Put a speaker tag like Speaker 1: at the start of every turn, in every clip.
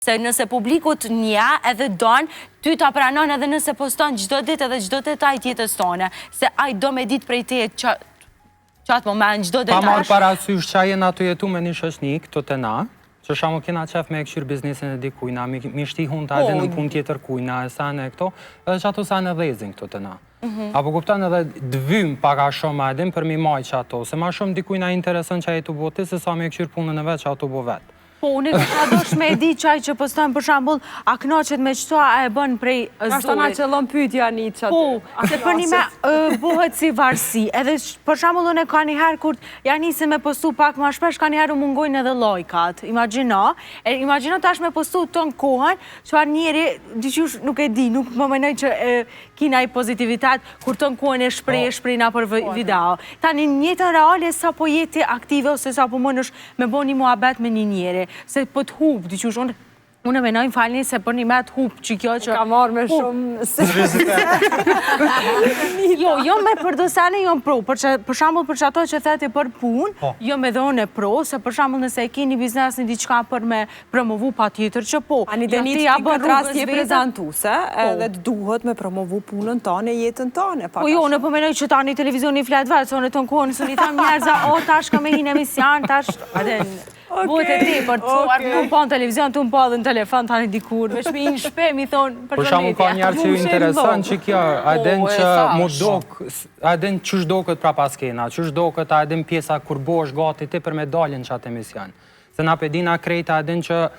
Speaker 1: Se nëse publiku të njeh edhe don, ty ta pranon edhe nëse poston çdo ditë edhe çdo detaj të jetës tone, se ai do me ditë prej teje që qatë moment, çdo
Speaker 2: Pa
Speaker 1: detaj.
Speaker 2: marrë parasysh që jena të jetu me një shoqni këtu të na, që shamu kena qef me e kqyr biznesin e dikujna, mi, mi shti hundë
Speaker 1: Po.
Speaker 2: edhe në punë tjetër kujna, e sane e këto, edhe që ato sane dhezin këtu të na.
Speaker 1: Mhm.
Speaker 2: Apo kupton edhe dvym pak a shumë a edin për mi majt që ato, se ma shumë dikujna intereson që ai tu bo ti, se sa me e kqyr punën e vetë që ato bo vetë.
Speaker 1: Po, unë e kisha dosh me e di qaj që poston për shembull, a kënaqet me qëto, a e bën prej
Speaker 3: Ashtu na
Speaker 1: zorit.
Speaker 3: qëllon pyetja një që aty.
Speaker 1: Po, se për një me ë, bëhet si varësi. Edhe për shembull unë ka një herë kur ja nisin me postu pak ma shpesh, ka një herë u mungojnë edhe lajkat. Imagjino, e imagjino tash me postu ton kohën, çfarë njeri, diqysh nuk e di, nuk më menoj që e, kina i pozitivitet kur ton kohën e shpreh, shpreh na për video. Tani në jetën reale sa po jeti aktive ose sa po mundesh me bo një muhabet me një njeri, se po të hup, diqysh unë Unë e menoj, më falni, se për një me të hup që kjo që...
Speaker 3: Ka marrë me
Speaker 1: Hup.
Speaker 3: shumë... se-
Speaker 1: Jo, jo me për do sene jom pro, për, që, për shembull për që ato që theti për punë,
Speaker 4: Po.
Speaker 1: jo me dhe unë e pro, se për shembull nëse e keni biznes një diçka për me promovu patjetër që po.
Speaker 3: Ani
Speaker 1: Jo,
Speaker 3: Denit,
Speaker 1: ti
Speaker 3: ti
Speaker 1: ja
Speaker 3: në
Speaker 1: bën
Speaker 3: këtë rast
Speaker 1: rrugës
Speaker 3: je
Speaker 1: vetën.
Speaker 3: prezantuse, edhe të duhet me promovu punën tonë e jetën tonë.
Speaker 1: Po jo, unë po menoj që tani televizioni flet vetë, se unë të në kohën, se unë i tham njerëza, o, tash kam me hi në emision, tash, a din, Bëhet e tepër, të
Speaker 3: Okej.
Speaker 1: okay. tu më pa në televizion, tu më pa edhe në telefon tani dikur, veç me i në shpe, mi thonë,
Speaker 2: Për shembull ka njerëz që ju
Speaker 3: Mu
Speaker 2: intereson që kjo, a din
Speaker 5: Po, e
Speaker 2: që mu
Speaker 5: thash.
Speaker 2: dok, a din qysh doket prapa skena, qysh doket, a din pjesa kur bohesh gati ti për me dalin që atë emision. Se na pe dina krejt, a din që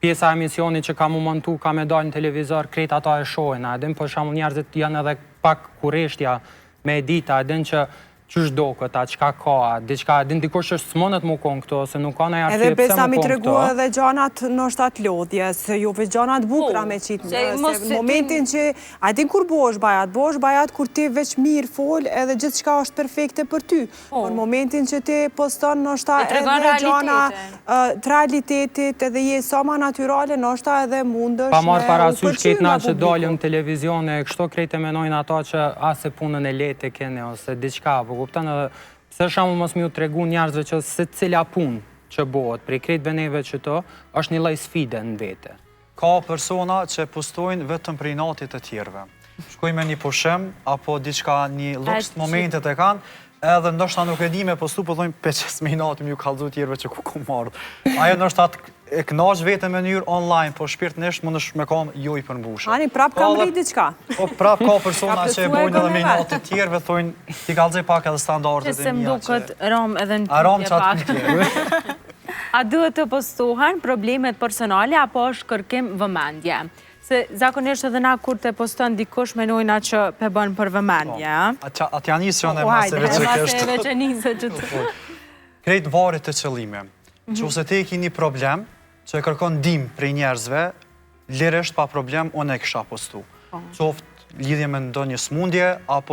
Speaker 2: pjesa e emisionit që ka mu montu, ka me dalë në televizor, krejt ata e shohin, a din për shembull njerëzit janë edhe pak kureshtja me e dita, a din që qysh doket, a çka ka, a diçka, a din dikush që s'mundet mu kon këto, ose nuk ka ndonjë
Speaker 3: Edhe
Speaker 2: arsye pse
Speaker 3: besa
Speaker 2: mu
Speaker 3: mi
Speaker 2: kon
Speaker 3: tregu
Speaker 2: këto.
Speaker 3: edhe gjanat ndoshta të lodhje, se jo veç gjanat bukura
Speaker 1: Po,
Speaker 3: me qitë,
Speaker 1: se mos
Speaker 3: se
Speaker 1: se
Speaker 3: momentin që, a din kur bohesh bajat, bohesh bajat kur ti veç mirë fol edhe gjithçka është perfekte për ty. Po në momentin që ti poston ndoshta
Speaker 1: E tregon
Speaker 3: edhe gjana
Speaker 1: realitetin.
Speaker 3: ë, të realitetit edhe je sa ma natyrale, ndoshta edhe mundesh
Speaker 2: Pa marrë
Speaker 3: me u
Speaker 2: parasysh
Speaker 3: pëlqy
Speaker 2: krejt na
Speaker 3: nga
Speaker 2: që
Speaker 3: publiku.
Speaker 2: dalin në televizione, kështu krejt e menojnë ato që ase punën e lehtë e keni ose diçka, po kupton edhe pse shembull mos mi u tregu njerëzve që secila punë që bëhet prej krejt neve që to është një lloj sfide në vete.
Speaker 4: Ka persona që postojnë vetëm për inatit të tjerëve. Shkojnë me një pushim apo diçka, një luks
Speaker 1: që-
Speaker 4: momentet e kanë, edhe ndoshta nuk e di me postu, po thonë pe qes me inati mi ju kallzu tjerëve që ku ku marrë. Ajo ndoshta të e kënaq veten në mënyrë online, po shpirtënisht mundesh me kon jo i përmbushur.
Speaker 3: Ani, prap
Speaker 4: Ka
Speaker 3: kam
Speaker 4: edhe-
Speaker 3: rrit diçka.
Speaker 4: Po prap ka persona
Speaker 3: Ka
Speaker 4: që e
Speaker 3: plotësua
Speaker 4: bojnë edhe me
Speaker 3: e vet.
Speaker 4: inatit të tjerëve, thonë ti kallzoj pak edhe
Speaker 1: Që
Speaker 4: standardet
Speaker 1: se
Speaker 4: e
Speaker 1: më
Speaker 4: mia.
Speaker 1: duket rom edhe në
Speaker 4: A rom
Speaker 1: pyetje
Speaker 4: qatë
Speaker 1: pak.
Speaker 4: pyetje.
Speaker 1: A duhet të postohen problemet personale apo është kërkim vëmendje? Se zakonisht edhe na kur të poston dikush menojna që pe bën për vëmendje, a?
Speaker 4: Atë atë janë nisë që unë e
Speaker 1: Po,
Speaker 4: mase
Speaker 1: hajde,
Speaker 4: veç e
Speaker 1: mase
Speaker 4: kështu.
Speaker 1: veç e nisë që të...
Speaker 4: Krejt varet të qëllimi.
Speaker 1: Mhm.
Speaker 4: Qose ti e ki një problem që e kërkon ndihmë prej njerëzve, lirisht pa problem unë e kisha postu.
Speaker 1: Po.
Speaker 4: Qoftë lidhje me ndonjë smundje apo